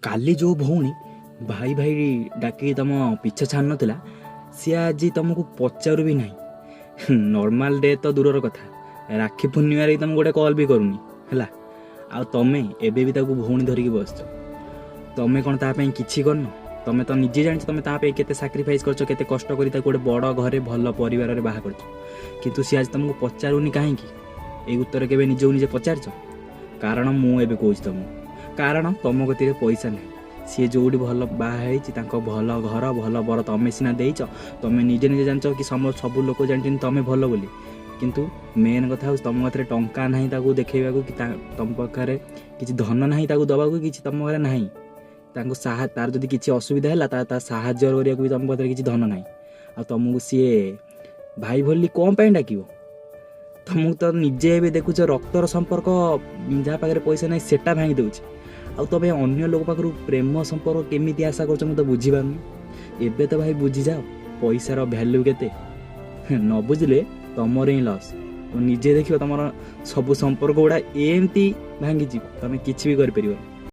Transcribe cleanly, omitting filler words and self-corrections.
କାଲି ଯେଉଁ ଭଉଣୀ ଭାଇ ଭାଇ ଡାକିକି ତମ ପିଛା ଛାଡ଼ୁନଥିଲା, ସିଏ ଆଜି ତମକୁ ପଚାରୁ ବି ନାହିଁ। ନର୍ମାଲ ଡେ ତ ଦୂରର କଥା, ରାକ୍ଷୀ ପୂର୍ଣ୍ଣିମାରେ ବି ତମକୁ ଗୋଟେ କଲ୍ ବି କରୁନି ହେଲା। ଆଉ ତମେ ଏବେ ବି ତାକୁ ଭଉଣୀ ଧରିକି ବସିଛ। ତମେ କ'ଣ ତା ପାଇଁ କିଛି କରିନ? ତମେ ତ ନିଜେ ଜାଣିଛ ତମେ ତା ପାଇଁ କେତେ ସାକ୍ରିଫାଇସ୍ କରିଛ, କେତେ କଷ୍ଟ କରି ତାକୁ ଗୋଟେ ବଡ଼ ଘରେ ଭଲ ପରିବାରରେ ବାହା କରିଛ। କିନ୍ତୁ ସିଏ ଆଜି ତମକୁ ପଚାରୁନି କାହିଁକି? ଏଇ ଉତ୍ତର କେବେ ନିଜକୁ ନିଜେ ପଚାରିଛ? କାରଣ ମୁଁ ଏବେ କହୁଛି ତମକୁ, କାରଣ ତମ କତିରେ ପଇସା ନାହିଁ। ସିଏ ଯେଉଁଠି ଭଲ ବାହା ହେଇଛି, ତାଙ୍କ ଭଲ ଘର ଭଲ ବର ତମେ ସିନା ଦେଇଛ। ତମେ ନିଜେ ନିଜେ ଜାଣିଛ କି ସବୁ ଲୋକ ଜାଣିଛନ୍ତି ତମେ ଭଲ ବୋଲି। କିନ୍ତୁ ମେନ୍ କଥା ହେଉଛି ତମ ପାଖରେ ଟଙ୍କା ନାହିଁ ତାକୁ ଦେଖେଇବାକୁ, କି ତମ ପାଖରେ କିଛି ଧନ ନାହିଁ ତାକୁ ଦେବାକୁ, କିଛି ତମ ପାଖରେ ନାହିଁ। ତାଙ୍କୁ ତାର ଯଦି କିଛି ଅସୁବିଧା ହେଲା, ତା ସାହାଯ୍ୟ କରିବାକୁ ବି ତମ ପାଖରେ କିଛି ଧନ ନାହିଁ। ଆଉ ତମକୁ ସିଏ ଭାଇ ବୋଲି କ'ଣ ପାଇଁ ଡାକିବ? ତମକୁ ତ ନିଜେ ଏବେ ଦେଖୁଛ, ରକ୍ତର ସମ୍ପର୍କ ଯାହା ପାଖରେ ପଇସା ନାହିଁ ସେଟା ଭାଙ୍ଗି ଦେଉଛି, ଆଉ ତମେ ଅନ୍ୟ ଲୋକ ପାଖରୁ ପ୍ରେମ ସମ୍ପର୍କ କେମିତି ଆଶା କରୁଛ, ମୁଁ ତ ବୁଝିପାରୁନି। ଏବେ ତ ଭାଇ ବୁଝିଯାଅ ପଇସାର ଭ୍ୟାଲ୍ୟୁ କେତେ। ନ ବୁଝିଲେ ତମର ହିଁ ଲସ୍। ନିଜେ ଦେଖିବ, ତମର ସବୁ ସମ୍ପର୍କ ଗୁଡ଼ା ଏମିତି ଭାଙ୍ଗିଯିବ, ତମେ କିଛି ବି କରିପାରିବନି।